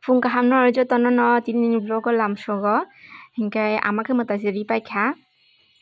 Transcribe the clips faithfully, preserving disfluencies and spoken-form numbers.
Phung kaham no jotono no tini ni vlog o lamsogo, hinkhe ama khe mwtai se ri paikha,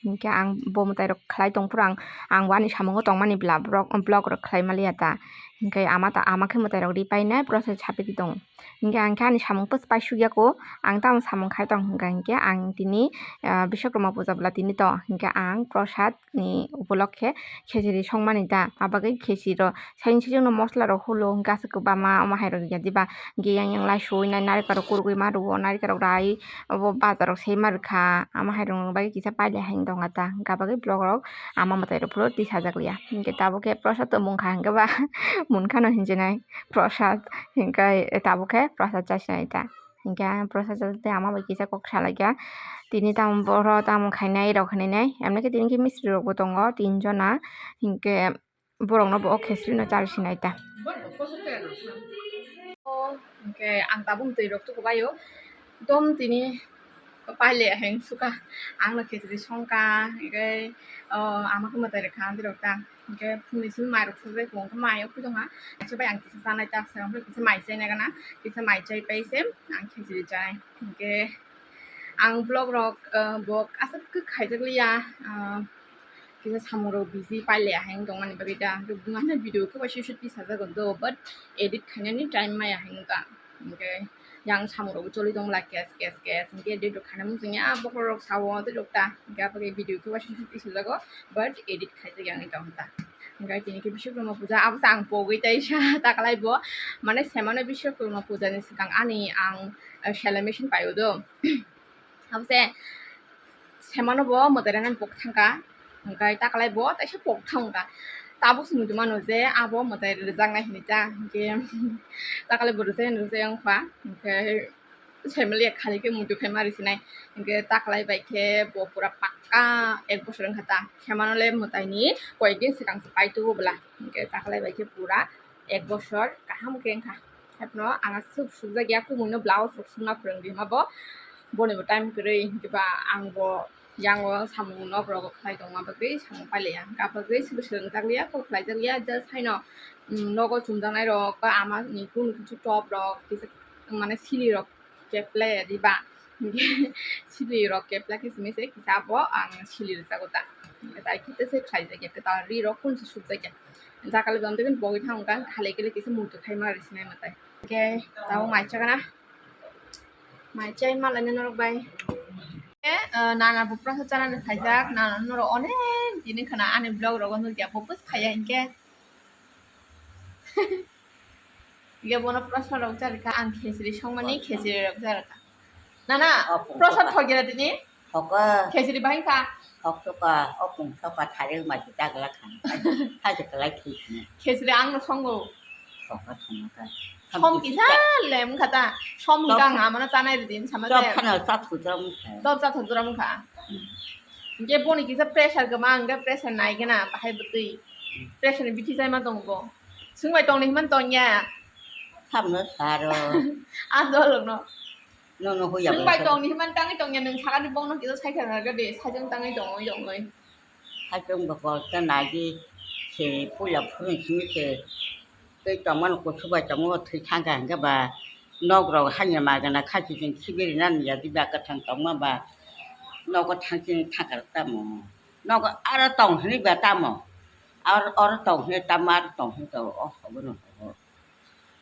hinkhe ang bo mwtai rok khlai tongphuru ang, ang bo ani samungo tongmani bla vlog, vlog rok khlai maliya ta, hinkhe ama ta, ama khe mwtai rok ri painai process sapidi tongo, hinkhe ang khe ani samung pos paisuk yako, ang tamo samung khai tong hinkha hinkhe ang tini, ah, Biswakarma puja bwla tini to, hinkhe ang prosad ni upolokhe khechiri songmani ta, abagwi khechiri rok saini sijokno mosla rok hulo, hwnkhe aswk kwbangma omo hai rok ya diba, hwnkhe yang yang lai suwi nai narikal rok kurugwi ma rwo, narikal rok rai obo bazar rok se ma rwkha, omo hai rok bagwi kisa pailai hai wng tongkha ta, hwnkhe abagwi vlog rok ama mwtai rok phuru tisajak liya, hwnkhe tabuk khe prosad tongmung kha, hwnkhe ba munkha no hinjinai prosad, hwnkhe tabuk khe prosad chasinai ta. Hinkhe ang prosad chajakde ama bai kisa kok salaikha. Tini tamo boro tamo khainai rok hinwi nai. Emnike tini khe misri rokbo tongo tinjona. Hinkhe borokno bo o khesri no chari sinai ta. Hinkhe ang tabuk twi rok tukubaio. Dom tini paile heng suka. Ang no khesri songkha. Hinkhe, o, ama khe mwtai rwkha ang twi rok ta. Hinkhe phungni simi mai rok sajak tongo, hinkhe mai o khe tongha. Aisa bai ang kisa chanai ta, swkang phai kisa mai chai nai gana, kisa mai chai pai se ang khichiri chanai. Hinkhe ang vlog rok, ah, bo aswk khe khaijak liya, ah, kisa samung rok busy paile ahai wng tongmani bagwi ta. Hinkhe bwmano video khe waisa waisa tisajago do, but edit khainani time maya hai wng ta. Hinkhe yang samung rok choli tong la kes kes kes, hinkhe edit rok khaina muchungya bokhorok sao tei rok ta, hinkhe aboni video khe waisa waisa tisajago, but edit khaijak yang tong ta. Hinkhe tini khe Biswakarma puja, abo se ang pogwi taisa takalai bo, mane semano Biswakarma puja ni swkang ani ang, eh, celebration paio do. Abo se semano bo mwtai rwnani pok thangkha, hwnkhe takalai bo taisa pok thangkha. Tabuk se muitu mano je abo mwtai rwjaknai hinwi ta, hinkhe takalai bo rwjak rwjak wngkha, hinkhe family khali khe muitu khai ma rwsinai, hinkhe takalai bai khe bo pura pakka ek bosor wngkha ta, semano le mwtai ni koyek din swkang se paitugo bwla, hinkhe takalai bai khe pura ek bosor kaham khe wngkha. Hepno ang aswk sukjak ya, kumui no blouse rok sukna phwrwng rima bo, boni bo time kwrwi, hinkhe ba ang bo yango samung nok rogo khlai tongma bagwi samung pailaiya, hinkhe abagwi swrwng swrwngjak liya, kok khlaijak liya, just haino, mm, nogo chumjaknai rok ba ama ni kunu kichu top rok kisa mane sili rok keplai ya diba, sili rok keplai khe simi se kisa bo ang sili rwjago ta, tai khe tei se khlaijak ya, kwtal ri rok kun se sukjak ya. Jakale bang tei bogwi thang kha, khale kele kisa muitu khai ma rwsinai mwtai. Hinkhe tabuk mai chakana. Mai chai ma laina norok bai. Eh, nana bo prasad chanani khaijak, nana norok onek tini khana ani vlog rogo nukya, bo bus khaiya hinkhe. Hinkhe bono prasad rok charikha, ang khechiri songmani, khechiri rok charikha. Nana, prasad thokira tini? Thoka. Khechiri bahai kha? Thok thoka, o pung thoka, thari ma si dagla khan. Hai se kalai khi. Khechiri ang no songo. Thoka thongma ka. Som kisa lem khata. Som hingka ang amana chanai ridin sama se. Top khana chat khujam kha. Top chat khujam kha. Hinkhe boni kisa pressure kwma, ang khe pressure nai gana, bahai bwtwi. Pressure ni bithi chai ma tongo bo. Swngbai tongni himani tongya. Samno saro. Ang dolokno. Nono hoya. Swngbai tongni himani tangwi tongya, nwng sakani bongno kisa saikha nang gade, sajwng tangwi tongwi tongwi. Sajwng bo kol ta nai di, se puila phurun simi se. Tei tongmani kuchubai tongo, thwi thangkha hinkhe ba nok rok hanya magana khachijwng khibirinani yadi ba kwthang tongma ba nogo thangchini thangkha tamo. Nogo aro tong hinwi ba tamo. Ar-, oro tong hinwi tamo, aro tong hinwi tamo, o hobo no hobo.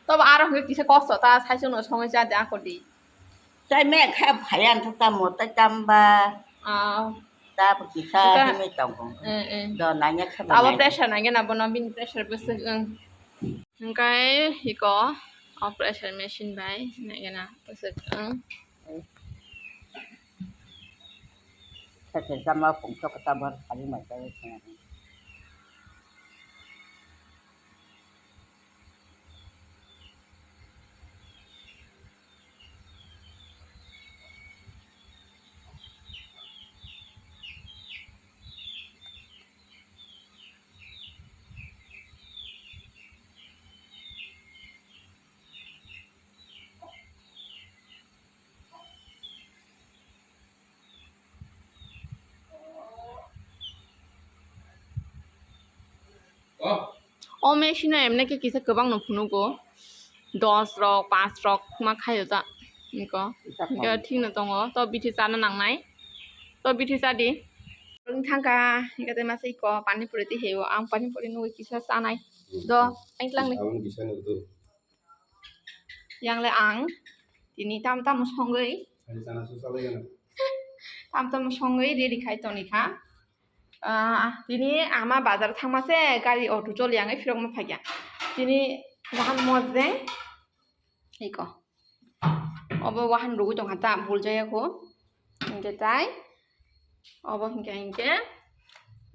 Tobo aro hinwi kisa kosto ta, saichung no songwi cha de ako di. Chai me kha phaya wngkha tamo, tai tamo ba. Ah. Tabo kisa hinwi tongkha. Eh, eh. Do nanya kha. Tabo pressure nangya na bono, bini pressure bwswk wng. Hingkai iko o pressure machine bai nangya na bwswk wng. Sate jama pungso kata bar kali mai kali. O machine o emne khe kisa kwbang no phunugo. dos rok, panch rok ma khaio ta. Niko. Niko thik no tongo. To bithi chana nangnai. To bithi cha di. Wng thangkha, hingke tei masa iko pani puri tei heyo. Ang pani puri nugui kisa chanai. Do, ang tlang ni. Aboni kisa nugui. Yang le ang tini tam tam songoi. Hari chana susa lai gana. Tam tam songoi ready khai toni kha. Ah, tini ama bazar thangma se gari auto choli ang phirok ma phai kha. Tini wahan mojeng. Iko. Obo wahan rugui tongkha ta, buljaya kho. Hingke tai. Obo hingke hingke.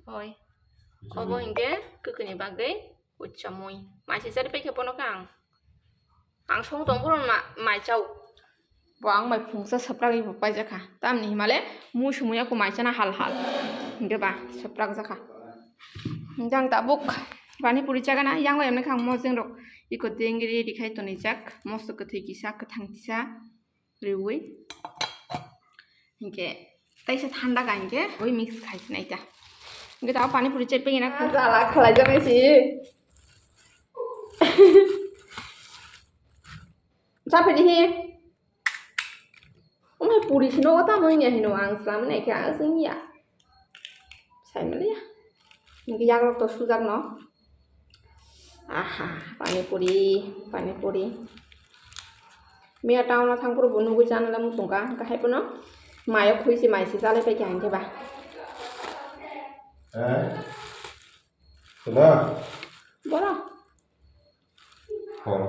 Oi. Obo hingke kwkwi ni bagwi kuchamui. Mai se chari paikhe bono khe ang. Ang song tong bono ma-, mai chao. Bo ang mai phungsa sapragwi bo paijakha. Tamni himale mui sumui ako mai chana hal hal. Hingke ba sapragjakha. Jang tabuk pani puri chagana, yango emne khang mojeng rok. Iko dengri dikhai tonijak. Moso kwthwi kisa, kwthang kisa. Riwi. Hingke, taisa thanda ka hingke, oi mix khai sinai ta. Hingke tao pani puri chepengina. Jala khalai jana si. Chapedi hi. Umai puri sino kota mo inya hino ang slam ne kya asing ya. Sai mali ya. Hingke yagrok to sujak no. Aha, pani puri, pani puri. Miya town o thang phuru bo nugui chana le muchung ka, hingke hai phano mayo khui se mai se chalai pai kha hingke ba. Eh? Kena? Boro. Hor.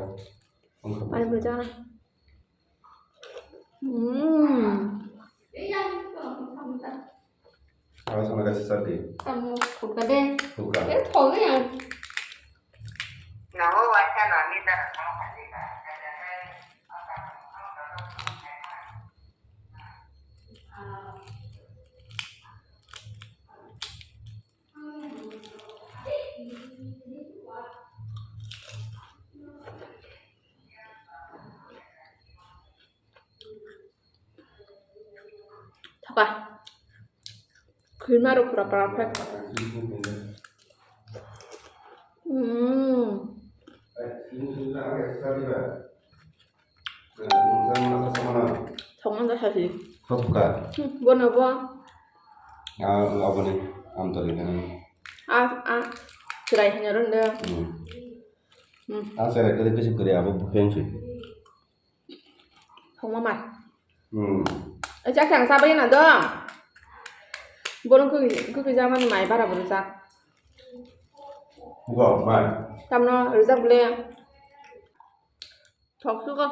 Pani puri chana. Hmm. Awas sama kasih sate. Kamu suka deh. Suka. Ya, tolong ya. Thoka. Khulma rok pura pura phai. Hmm. Thokma da sasi. Thoka. Hmm, bono bo. Ah, aboni amtori kana. Ah, ah. Chirai hanya ronde. Hmm. Hmm. Ah, sere kere kisi kere abo bukheng si. Thokma mar. Hmm. Acha khe ang chabai na do. Borong kukui, kukui jamani mai bara bo rijak. Go, mai. Tamno rijak bole. Thok sugo.